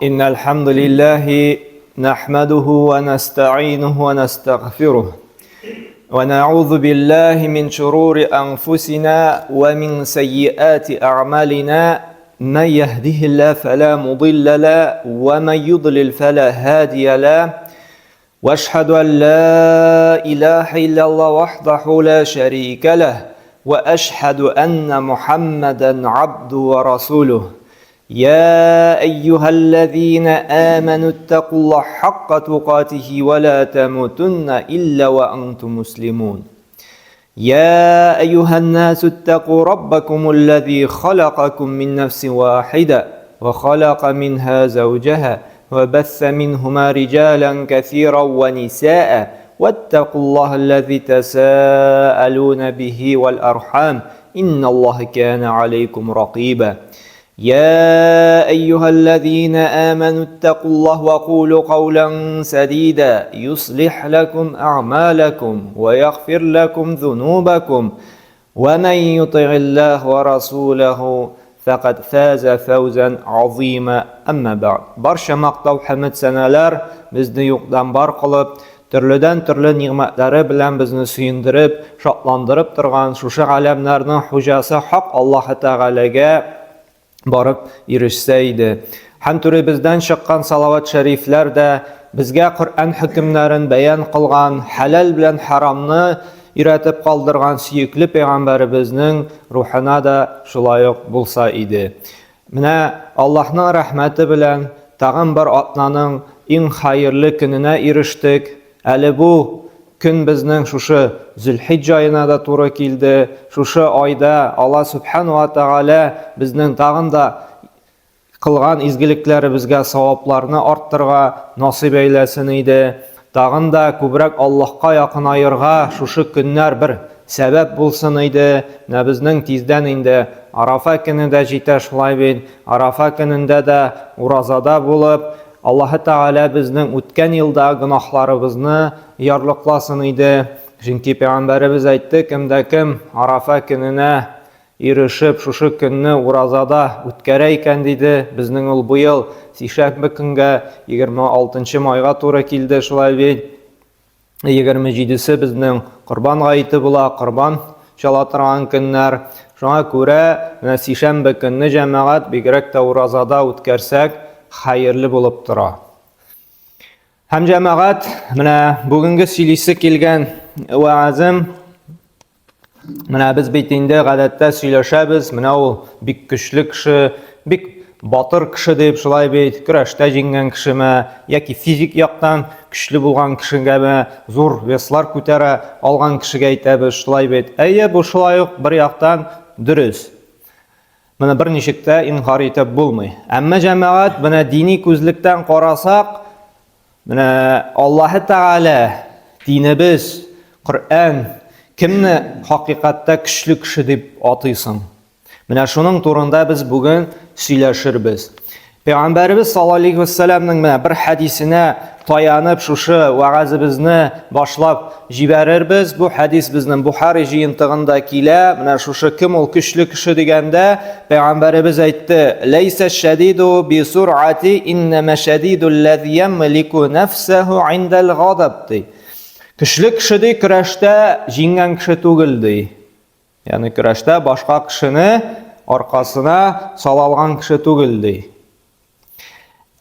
إن الحمد لله نحمده ونستعينه ونستغفره ونعوذ بالله من شرور أنفسنا ومن سيئات أعمالنا من يهده الله فلا مضل له ومن يضلل فلا هادي له واشهد أن لا إله إلا الله وحده لا شريك له وأشهد أن محمدا عبده ورسوله يا أيها الذين آمنوا اتقوا الله حق تقاته ولا تموتن إلا وأنتم مسلمون يا أيها الناس اتقوا ربكم الذي خلقكم من نفس واحدة وخلق منها زوجها وبث منهما رجالا كثيرا ونساء واتقوا الله الذي تساءلون به والأرحام إن الله كان عليكم رقيبا يا أيها الذين آمنوا اتقوا الله وقولوا قولا سديدا يصلح لكم أعمالكم ويغفر لكم ذنوبكم ومن يطع الله ورسوله فقد فاز فوزا عظيما أما بعد Барча мактау хәмд сәнәләр безне юктан бар кылып, төрледән төрле нигъмәтләре белән безне сөендереп, шатландырып торган шушы галәмнәрнең хуҗасы Хак Аллаһы Тәгаләгә барып ирешсә иде. Һәм түребездән чыккан салават шәрифләр дә безгә Коръән хөкемнәрен бәян кылган, хәләл белән харамны өйрәтеп калдырган сөекле пәйгамбәребезнең рухына да шулай ук булса иде. Менә Аллаһның рәхмәте белән тагын бер атнаның иң хәерле көненә ирештек. Әле бу көн безнең шушы Зөлхиҗҗә аена да туры килде. Шушы айда Алла Сүбхәнәһү вә Тәгалә безнең тагын да кылган изгелекләребезгә савапларны арттырырга насыйп әйләсен иде. Тагын да күбрәк Аллаһка якынаерга шушы көннәр бер сәбәп булсын иде. Менә безнең тиздән инде Арафа көне дә җитә шулай бит. Арафа көнендә дә уразада булып, Аллаһы Тәгалә безнең үткән елда гөнаһларыбызны ярлыкласын иде. Чөнки пәйгамбәребез әйтте, кемдә кем Арафа көненә ирешеп, шушы көнне уразада үткәрә икән, диде. Безнең ул быел сишәмбе көнгә, 26 майга туры килде, шулай бит. 27-се безнең Корбан гаете була, корбан чала торган көннәр. Шуңа күрә менә сишәмбе көнне җәмәгать бигрәк тә уразада үткәрсәк, хәерле булып тора. Һәм җәмәгать, менә бүгенге сөйлисе килгән вәгазем Менә без бит инде гадәттә сөйләшәбез, менә ул бик көчле кеше, бик батыр кеше дип шулай бит, көрәштә җиңгән кешеме яки физик яктан көчле булган кешегәме, зур веслар күтәрә алган кешегә әйтәбез, шулай бит. Әйе, бу шулай ук бер яктан дөрес. Моны берничек тә инкар итеп булмый. Әмма җәмәгать, менә дини күзлектән карасак, Менә Аллаһы Тәгалә, динебез, Коръән кемне хакыйкатьтә көчле кеше дип атыйсың? Менә шуның турында без бүген сөйләшербез. Пәйгамбәребез саллаллаһу алейхи вәссәламнең менә бер хәдисенә таянып шушы вәгазебезне башлап җибәрербез. Бу хәдис безнең Бухари җыентыгында килә. Менә шушы кем ул көчле кеше дигәндә, пәйгамбәребез әйтте: "Ләйсә шәдиду би суръати, иннама шәдиду аллази ямлику нафсаху индал гадаб" ди. Көчле кеше ди көрәштә җиңгән кеше түгел ди. Ягъни көрәштә башка кешене аркасына сала алган кеше түгел ди.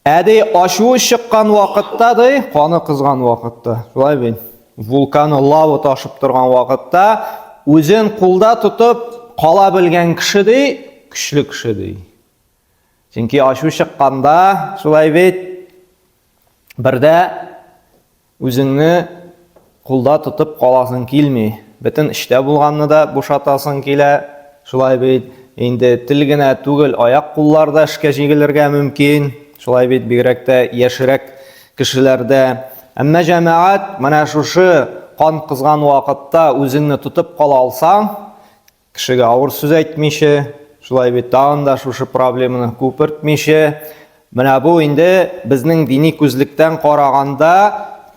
Ә ди, ачуы чыккан вакытта ди, каны кызган вакытта, шулай бит, вулканы лава ташып торган вакытта үзен кулда тотып кала белгән кеше ди, көчле кеше ди. Чөнки ачу чыкканда, шулай бит, бердә Үзеңне кулда тотып каласың килми. Бөтен эчтә булганны да бушатасың килә. Шулай бит, инде тел генә түгел, аяк-куллар да эшкә җигелергә мөмкин. Шулай бит, бигрәк тә яшьрәк кешеләрдә. Әмма җәмәгать, менә шушы кан кызган вакытта үзеңне тотып кала алсаң, Кешегә авыр сүз әйтмичә, шулай бит, тагын да шушы проблеманы күпертмичә, менә бу инде безнең дини күзлектән караганда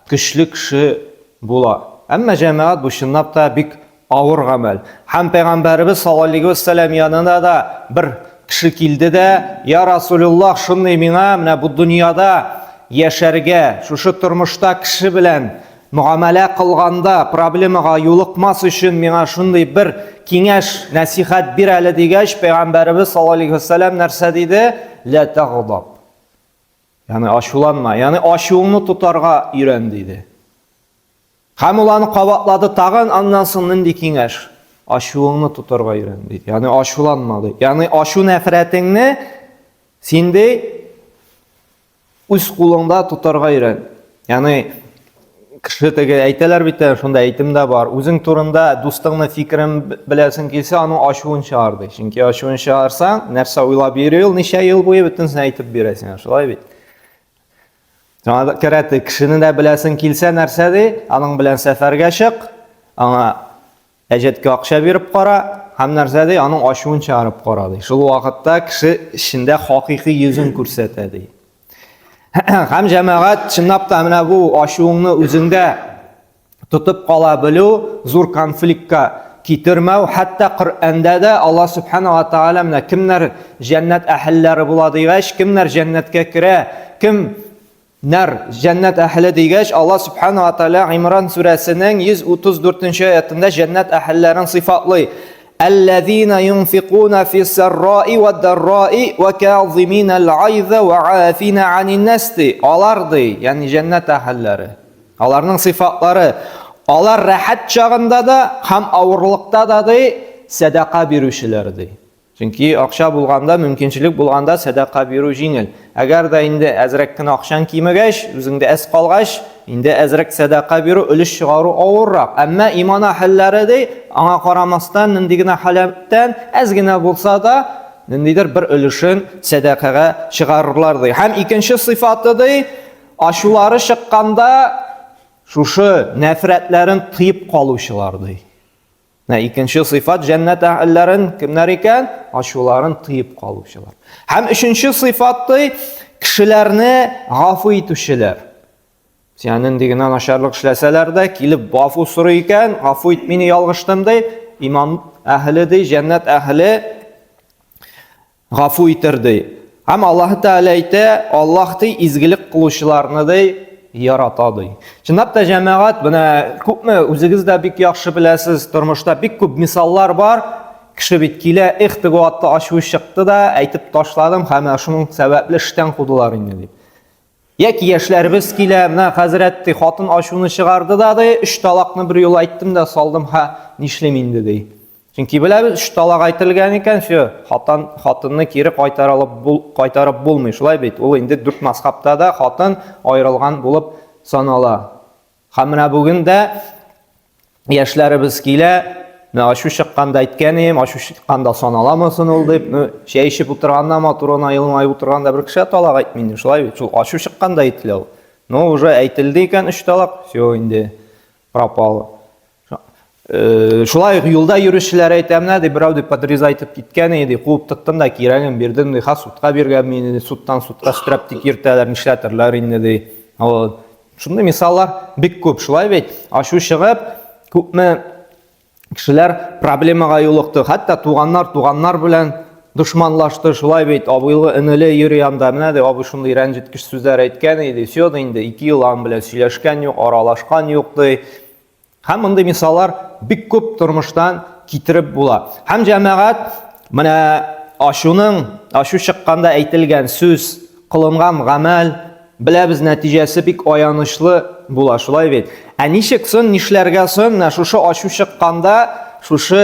көчле кеше була. Әмма җәмәгать бу чынлап та бик авыр гамәл. Һәм пәйгамбәребез саллаллаһу алейһи вәсәлләм янына да бер кеше килде дә, "Я Расулуллаһ, шундый миңа менә бу дөньяда яшәргә, шушы тормышта кеше белән мөгамәлә кылганда проблемага юлыкмас өчен миңа шундый бер киңәш, нәсихәт бир әле", дигәч, пәйгамбәребез саллаллаһу алейхи вәсәлләм нәрсә диде? "Ла тагдаб". Ягъни ачуланма, ягъни ачуыңны тотарга өйрән, диде. Һәм ул аны кабатлады тагын, аннан соң нинди киңәш? Ачуыңны тотарга өйрән, ди. Ягъни ачуланма, ди. Ягъни ачу нәфрәтеңне син ди үз кулыңда тотарга өйрән. Ягъни кеше теге әйтәләр бит, шунда әйтем дә бар. Үзең турында дустыңны фикерен беләсең килсә, аның ачуын чыгар ди. Чөнки ачуын чыгарсаң, нәрсә уйлап йөри ул ничә ел буе бөтенесен әйтеп бирә сиңа, шулай бит. Шуңа күрә кешене дә беләсең килсә нәрсә ди? Аның белән сәфәргә чык, аңа әҗәткә акча биреп кара, һәм нәрсә ди? Аның ачуын чыгарып кара ди. Шул вакытта кеше эчендә хакыйкый йөзен күрсәтә ди. Һәм җәмәгать чынлап та менә бу ачуыңны үзеңдә тотып кала белү, зур конфликтка китермәү, хәтта Коръәндә дә Аллаһ Субхана ва Тааля менә кемнәр җәннәт әһелләре була дигәч, кемнәр җәннәткә керә, кемнәр җәннәт әһеле дигәч, Аллаһ Субхана ва Тааля Имран сүрәсенең 134 аятында җәннәт әһелләрен сыйфатлый. Аллазина юнфикуна фи сарраи ва дарраи ва казимина аль-гайза ва афина анин нас. Алар ди, ягъни җәннәт әһелләре. Аларның сыйфатлары, алар рәхәт чагында да һәм авырлыкта да ди, сәдака бирүчеләр ди. Чөнки акча булганда, мөмкинчелек булганда сәдака бирү җиңел. Әгәр дә инде әзрәк кенә акчаң кимегәч, үзеңдә әз калгач, инде әзрәк сәдака бирү, өлеш чыгару авыррак. Әмма иман әһелләре ди, аңа карамастан, нинди генә халәттән әз генә булса да, ниндидер бер өлешен сәдакага чыгарырлар ди. Һәм икенче сыйфаты ди, Ачулары чыкканда шушы нәфрәтләрен тыеп калучылар ди. Менә икенче сыйфат җәннәт әһелләрен кемнәр икән? Ачуларын тыеп калучылар. Һәм өченче сыйфат ди, кешеләрне гафу итүчеләр. Сиңа нинди генә начарлык эшләсәләр дә, килеп гафу сорый икән, гафу ит мине, ялгыштым ди, иман әһеле ди, җәннәт әһеле Гафу итер, ди. Һәм Аллаһ Тәгалә әйтә, Аллаһ ди изгелек кылучыларны ди ярата ди. Чынлап та җәмәгать, менә күпме үзегез дә бик яхшы беләсез, тормышта бик күп мисаллар бар. Кеше бит килә, эх, теге вакытта ачуы чыкты да, әйтеп ташладым һәм шуның сәбәпле эштән кудылар инде дип. Яки яшьләребез килә, менә хәзрәт ди, хатын ачуны чыгарды да ди, өч талакны бер юлы әйттем дә салдым, ха, нишлим инде ди. Чөнки беләбез, өч талак әйтелгән икән, все, хатын хатынны кире кайтарылып бул, кайтарып булмый. Шулай бит. Ул инде дүрт мазхабта да хатын аерылган булып санала. Һәм менә бүген дә яшьләребез килә, менә ачу чыкканда әйткән идем, ачу чыкканда саналамы соң ул дип, ну, чәй эчеп утырганда, матур гына елмаеп утырганда бер кеше талак әйтми инде, шулай бит, шул ачу чыкканда әйтелә ул. Ну, уже әйтелде икән өч талак, все инде пропало. Шулай ук юлда йөрүчеләр әйтә, менә ди, берәү дип подрезать итеп киткән иде, куып тоттым да кирәген бирдем ди, ха судка биргән мине, судтан судка өстерәп тик йөртәләр, нишләтерләр инде ди. Вот. Шундый мисаллар бик күп, шулай бит? Ачу чыгып, күпме кешеләр проблемага юлыкты. Хәтта туганнар туганнар белән дошманлашты, шулай бит? Абыйлы, энеле йөри анда. Менә ди, абый шундый рәнҗеткеч сүзләр әйткән иде. Все инде, ике ел аның белән сөйләшкән юк, аралашкан юк ди. Һәм мондый мисаллар бик күп тормыштан китереп була. Һәм җәмәгать менә ачуның, ачу чыкканда әйтелгән сүз, кылынган гамәл, беләбез нәтиҗәсе бик аянычлы була, шулай бит? Ә ничек сон, нишләргә сон, менә шушы ачу чыкканда шушы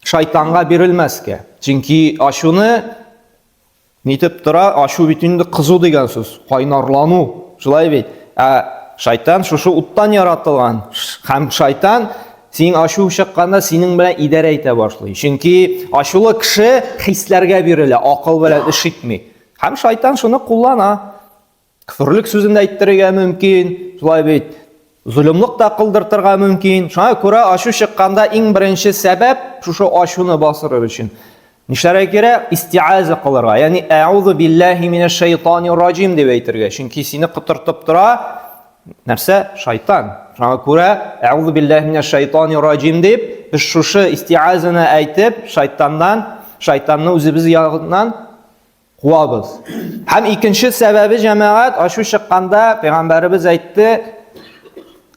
шайтанга бирелмәскә? Чөнки ачуны Нитеп тора, ачу бит инде кызу дигән сүз, кайнарлану, шулай бит. Ә шайтан шушы уттан яратылган. Һәм шайтан синең ачу чыкканда синең белән идарә итә башлый. Чөнки ачулы кеше хисләргә бирелә, акыл белән эш итми. Һәм шайтан шуны куллана. Көферлек сүзен дә әйттерергә мөмкин, шулай бит. Золымлык та кылдыртырга мөмкин. Шуңа күрә ачу чыкканда иң беренче сәбәп шушы ачуны басырыр өчен. Нишләргә кирәк? Истиаза кылырга. Ягъни әузу биллаһи минәш шайтанир раҗим дип әйтергә. Чөнки сине котыртып тора нәрсә? Шайтан. Шуңа күрә әузу биллаһи минәш шайтанир раҗим дип без шушы истиазаны әйтеп, шайтаннан шайтанны үзебез ягыннан куабыз. Һәм икенче сәбәбе җәмәгать ачу чыкканда пәйгамбәребез әйтте,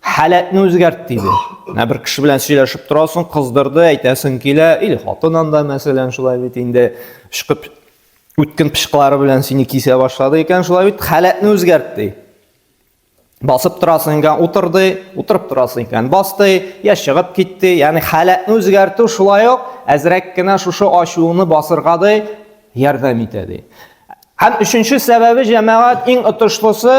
халәтне үзгәрт диде. Менә бер кеше белән сөйләшеп торасың, кыздырды, әйтәсең килә, или хатын анда мәсәлән шулай бит инде чыгып үткен пычкылары белән сине кисә башлады икән, шулай бит халәтне үзгәрт ди. Басып торасың икән, утырды, утырып торасың икән, басты, я чыгып китте. Ягъни халәтне үзгәртү шулай ук әзрәк кенә шушы ачуны басырга ди ярдәм итә ди. Һәм өченче сәбәбе җәмәгать иң отышлысы,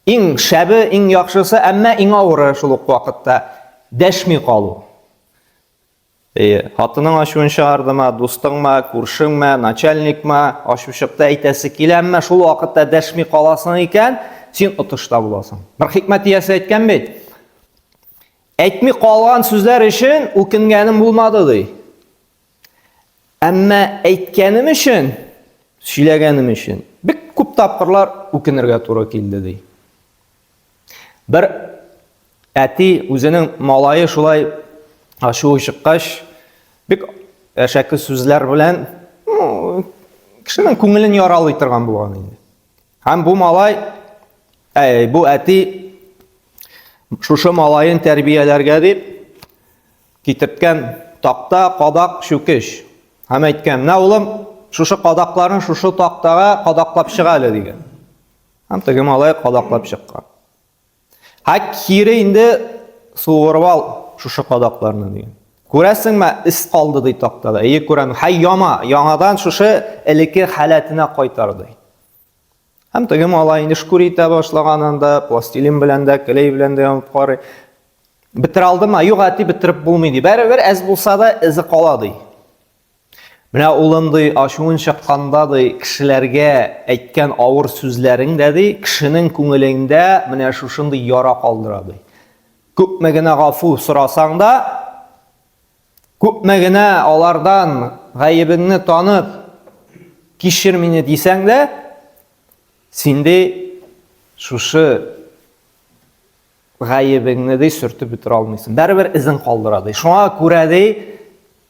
иң шәбе, иң яхшысы, әмма иң авыры шул ук вакытта дәшми калу. Әйе, хатының ачуын чыгардымы, дустыңмы, күршеңме, начальникмы, ачу чыкты әйтәсе килә, әмма шул вакытта дәшми каласың икән, син отышта буласың. Бер хикмәт иясе әйткән бит. Әйтми калган сүзләр өчен үкенгәнем булмады ди. Әмма әйткәнем өчен, сөйләгәнем өчен бик күп тапкырлар үкенергә туры килде ди. Бер әти үзенең малае шулай ачуы чыккач, бик әшәке сүзләр белән ну, кешенең күңелен яралый торган булган инде. Һәм бу малай, әй, бу әти шушы малаен тәрбияләргә дип китерткән такта, кадак, чүкеч. Һәм әйткән, менә улым, шушы кадакларын шушы тактага кадаклап чыга әле дигән. Һәм теге малай кадаклап чыккан. Һә кире инде суырып ал шушы кадакларны дигән. Күрәсеңме, эз калды ди тактада. Әйе, күрәм. Һәй яма, яңадан шушы элекке халәтенә кайтар ди. Һәм теге малай инде шкур итә башлаган анда, пластилин белән дә, клей белән дә янып карый. Бетерә алдымы? Юк, әти, бетереп булмый ди. Бәребер әз булса да эзе кала ди. Менә улым ди, ачуын чыкканда ди, кешеләргә әйткән авыр сүзләрең дә ди, кешенең күңелендә менә шушындый яра калдыра ди. Күпме генә гафу сорасаң да, күпме генә алардан гаебеңне танып, кичер мине дисәң дә, син ди шушы гаебеңне ди сөртеп бетерә алмыйсың. Бәребер эзен калдыра ди. Шуңа күрә ди,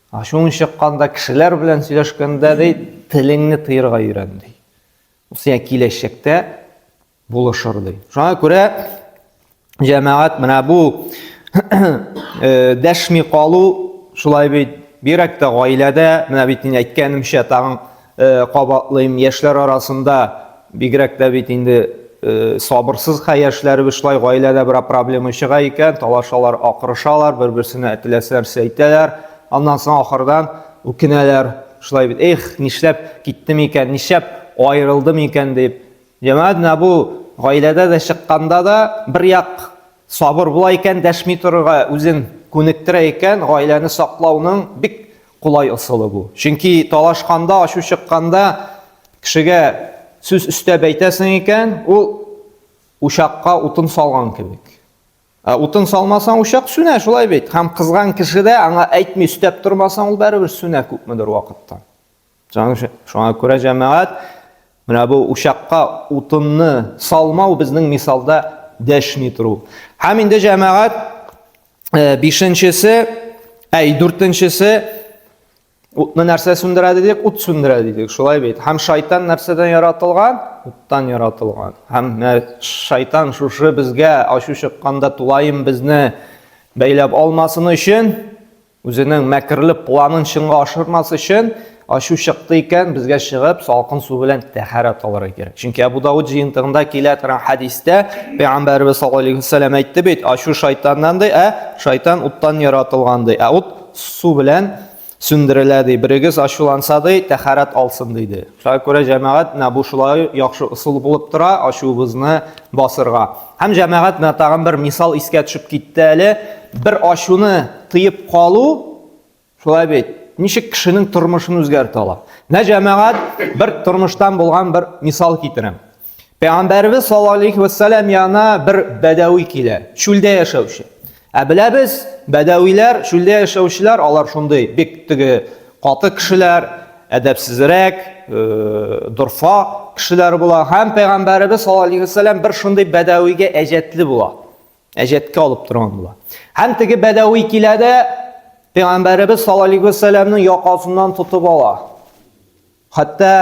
ачуың чыкканда кешеләр белән сөйләшкәндә ди, телеңне тыерга өйрән ди. Ул сиңа киләчәктә булышыр ди. Шуңа күрә җәмәгать менә бу э, дәшми калу шулай бит бигрәк тә гаиләдә, менә бит инде әйткәнемчә тагын э, кабатлыйм, яшьләр арасында бигрәк тә бит инде э, сабырсыз ха яшьләребез шулай гаиләдә берәр проблема чыга икән, талашалар, акырышалар, бер-берсенә теләсә нәрсә әйтәләр, аннан соң ахырдан үкенәләр. Шулай бит, эх, нишләп киттем икән, нишләп аерылдым икән дип. Җәмәгать, менә бу гаиләдә дә чыкканда да бер як сабыр була икән, дәшми торырга үзен күнектерә икән, гаиләне саклауның бик кулай ысулы бу. Чөнки талашканда, ачу чыкканда кешегә сүз өстәп әйтәсең икән, ул учакка утын салган кебек. Ә утын салмасаң, учак сүнә, шулай бит. Һәм кызган кеше дә аңа әйтми өстәп тормасаң, ул бәрібір сүнә күпмедер вакыттан. Шуңа күрә җәмәгать, менә бу учакка утынны салмау безнең мисалда дәшми тору. Һәм инде җәмәгать, э, бишенчесе, әй, дүртенчесе, утны нәрсә сүндерә дидек? Ут сүндерә дидек, шулай бит. Һәм шайтан нәрсәдән яратылган? Уттан яратылган. Һәм шайтан шушы безгә ачу чыкканда тулаем безне бәйләп алмасын өчен, Үзенең мәкерле планын чынга ашырмас өчен, ачу чыкты икән, безгә чыгып, салкын су белән тәһарәт алырга кирәк. Чөнки Әбу Дауд җыентыгында килә торган хәдистә Пәйгамбәребез саллаллаһу алейһи вәсәлләм әйтте бит, ачу шайтаннан ди, ә шайтан уттан яратылган ди. Ә ут су белән сүндерелә ди. Берегез ачуланса ди, тәһарәт алсын диде. Шуңа күрә җәмәгать менә бу шулай яхшы ысул булып тора ачуыбызны басырга. Һәм җәмәгать менә тагын бер мисал искә төшеп китте әле. Бер ачуны тыеп калу, шулай бит, ничек кешенең тормышын үзгәртә ала. Менә җәмәгать бер тормыштан булган бер мисал китерәм. Пәйгамбәребез саллаллаһу алейхи вәссәлам янына бер бәдәви килә, чүлдә яшәүче. Ә беләбез, бәдәвиләр, чүлдә яшәүчеләр, алар шундый бик теге каты кешеләр, әдәпсезрәк, э, дорфа кешеләр була. Һәм пәйгамбәребез саллаллаһу алейхи вәссәлам бер шундый бәдәвигә әҗәтле була. Әҗәткә алып торган була. Һәм теге бәдәви килә дә, Пәйгамбәребез саллаллаһу алейһи вәсәлләмнең якасыннан тотып ала. Хәтта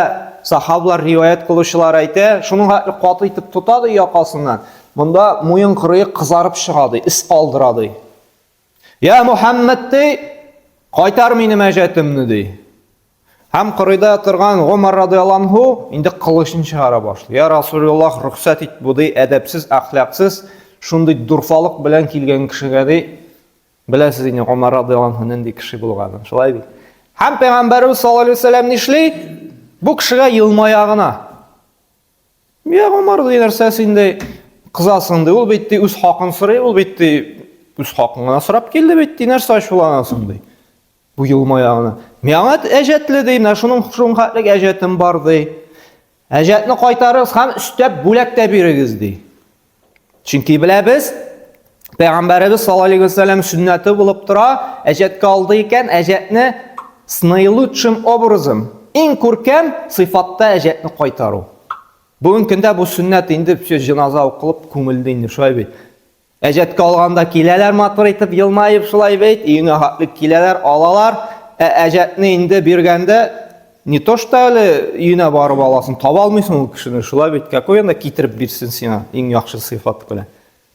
сахаблар риваять кылучылар әйтә, шуның хәтле каты итеп тота ди якасыннан. Монда муен кырые кызарып чыга ди, ис калдыра ди. Я Мухаммад ди, кайтар минем әҗәтемне ди. Һәм кырыйда торган Гомар радиаллаһу анһу инде кылычын чыгара башлый. Я Расулуллаһ, рөхсәт ит бу ди, әдәпсез, әхлаксыз, шундый дурфалык белән килгән кешегә ди. Беләсез инде Гомар радиаллаһу анһу нинди кеше булганын, шулай бит. Һәм пәйгамбәребез саллаллаһу алейһи вәсәлләм нишли? Бу кешегә елмая гына. Я Гомар ди, нәрсә син ди, кызасың ди, ул бит ди үз хакын сорый, ул бит ди үз хакын гына сорап килде бит ди, нәрсә ачуланасың ди. Бу елмая гына. Миңа әҗәтле ди, менә шуның шуның хәтлек әҗәтем бар ди. Әҗәтне кайтарыгыз һәм өстәп бүләк тә бирегез ди. Чөнки беләбез, Пәйгамбәребез саллаллаһу алейһи вәсәлләм сөннәте булып тора, әҗәткә алды икән, әҗәтне с наилучшим образом, иң күркәм сыйфатта әҗәтне кайтару. Бүгенге көндә бу сөннәт инде все җеназа укылып күмелде инде, шулай бит. Әҗәткә алганда киләләр матур итеп елмаеп шулай бит, өеңә хәтлек киләләр, алалар. Ә әҗәтне инде биргәндә не то что әле өенә барып аласың, таба алмыйсың ул кешене, шулай бит. Какой анда китереп бирсен сиңа иң яхшы сыйфат белән.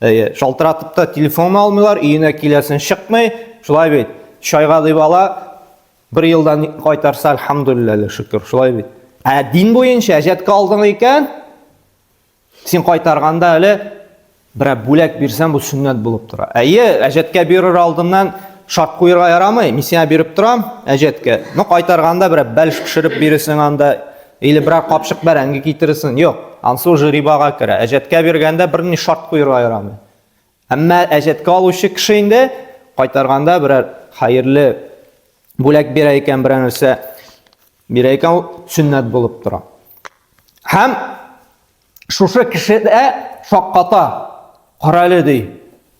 Әйе, шалтыратып та телефонны алмыйлар, өенә киләсен чыкмый, шулай бит. Чайга дип ала, бер елдан кайтарса, альхамдулилла, шөкер, шулай бит. Ә дин буенча әҗәткә алдың икән, Син кайтарганда әле берәр бүләк бирсәң, бу сөннәт булып тора. Әйе, әҗәткә бирер алдыннан шарт куерга ярамый. Мин сиңа биреп торам әҗәткә. Но кайтарганда берәр бәлеш пешереп бирерсең анда, или берәр капчык бәрәңге китерерсең. Юк, ансы уже рибага керә. Әҗәткә биргәндә берни шарт куерга ярамый. Әмма әҗәткә алучы кеше инде кайтарганда берәр хәерле бүләк бирә икән, берәр нәрсә бирә икән, ул сөннәт булып тора. Һәм шушы кеше дә шакката. Кара әле ди,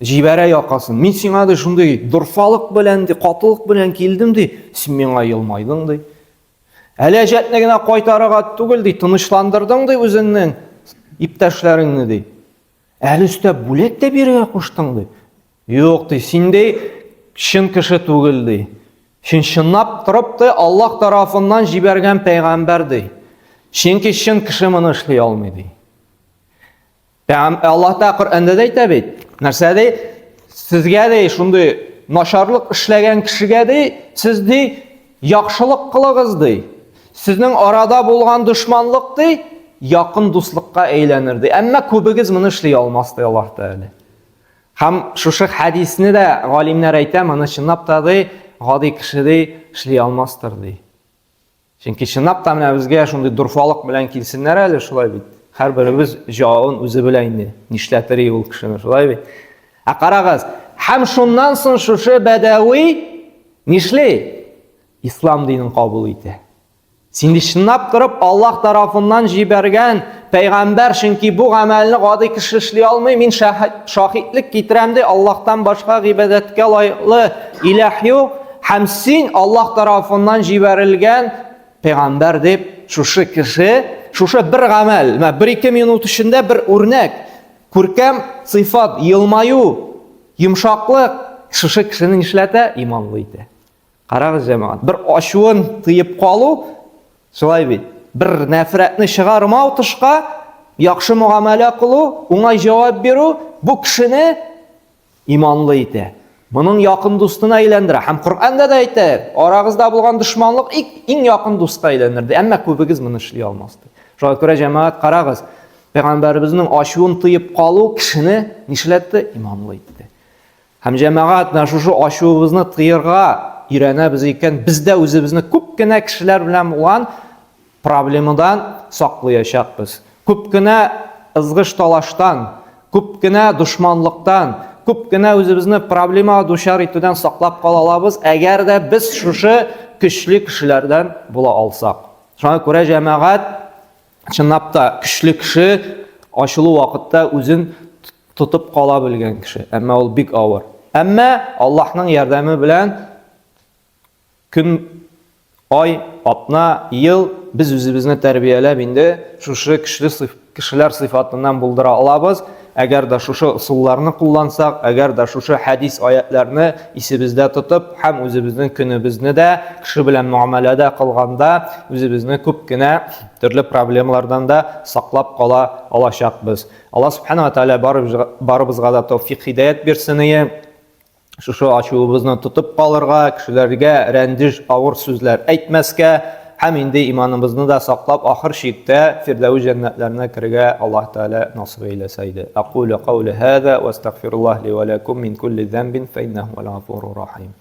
җибәрә якасын. Мин сиңа ди шундый дорфалык белән ди, катылык белән килдем ди, син миңа елмайдың ди. Әле әҗәтне генә кайтарырга түгел ди, тынычландырдың ди үзеңнең иптәшләреңне ди. Әле өстәп бүләк тә бирергә куштың ди. Юк ди, син ди чын кеше түгел ди. Син чынлап торып ди Аллаһ тарафыннан җибәргән пәйгамбәр ди. Чөнки чын кеше моны эшли алмый ди. Аллаһ та Коръәндә дә әйтә бит. Нәрсә ди? Сезгә ди шундый начарлык эшләгән кешегә ди, сез ди яхшылык кылыгыз ди. Сезнең арада булган дошманлык ди, якын дуслыкка әйләнер ди. Әмма күбегез моны эшли алмас ди Аллаһ Тәгалә. Һәм шушы хәдисне дә галимнәр әйтә, моны чынлап та ди, гади кеше ди, эшли алмастыр ди. Чөнки чынлап та менә безгә шундый дорфалык белән килсеннәр әле шулай бит. Һәрберебез җавабын үзе белә инде. Нишләтер ул кешене, шулай бит. Ә карагыз, һәм шуннан соң шушы бәдәви нишли? Ислам динен кабул итә. Син чынлап торып Аллаһ тарафыннан җибәргән пәйгамбәр, чөнки бу гамәлне гади кеше эшли алмый, мин шаһитлек китерәм ди, Аллаһтан башка гыйбадәткә лаеклы илаһ юк, һәм син Аллаһ тарафыннан җибәрелгән пәйгамбәр дип, шушы кеше, шушы бер гамәл, менә бер-ике минут эчендә бер үрнәк, күркәм сыйфат, елмаю, йомшаклык шушы кешене нишләтә? Иманлы итә. Карагыз, җәмәгать, бер ачуын тыеп калу, шулай бит. Бер нәфрәтне чыгармау тышка, яхшы мөгамәлә кылу, уңай җавап бирү бу кешене иманлы итә. Моның якын дустына әйләндерә. Һәм Коръәндә дә әйтә, арагызда булган дошманлык иң якын дуска әйләнер ди. Әмма күбегез моны эшли алмас ди. Шуңа күрә җәмәгать карагыз, пәйгамбәребезнең ачуын тыеп калу кешене нишләтте? Иманлы итте. Һәм җәмәгать менә шушы ачуыбызны тыерга өйрәнәбез икән, без дә үзебезне күп кенә кешеләр белән булган проблемадан саклыячакбыз. Күп кенә ызгыш-талаштан, күп кенә дошманлыктан, күп кенә үзебезне проблемага дучар итүдән саклап кала алабыз, әгәр дә без шушы көчле кешеләрдән була алсак. Шуңа күрә җәмәгать чынлап та көчле кеше ачылу вакытта үзен тотып кала белгән кеше. Әмма ул бик авыр. Әмма Аллаһның ярдәме белән көн, ай, атна, ел без үзебезне тәрбияләп инде шушы көчле кешеләр сыйфатыннан булдыра алабыз. Әгәр дә шушы ысулларны куллансак, әгәр дә шушы хәдис аятларны исебездә тотып һәм үзебезнең көнебезне дә кеше белән муамәләдә кылганда үзебезне күп кенә төрле проблемалардан да саклап кала алачакбыз. Алла субхана ва тааля барыбызга да тәүфик хидаят бирсен ие. Шушы ачуыбызны тотып калырга, кешеләргә рәндеш, авыр сүзләр әйтмәскә һәм инде иманыбызны да саклап, ахыр чиктә Фирдәвес җәннәтләренә керергә Аллаһ Тәгалә насыйп әйләсә иде. Акулю каули һаза ва астагфируллаһ ли ва лакум мин кулли замбин фа иннаху хуал гафурур рахим.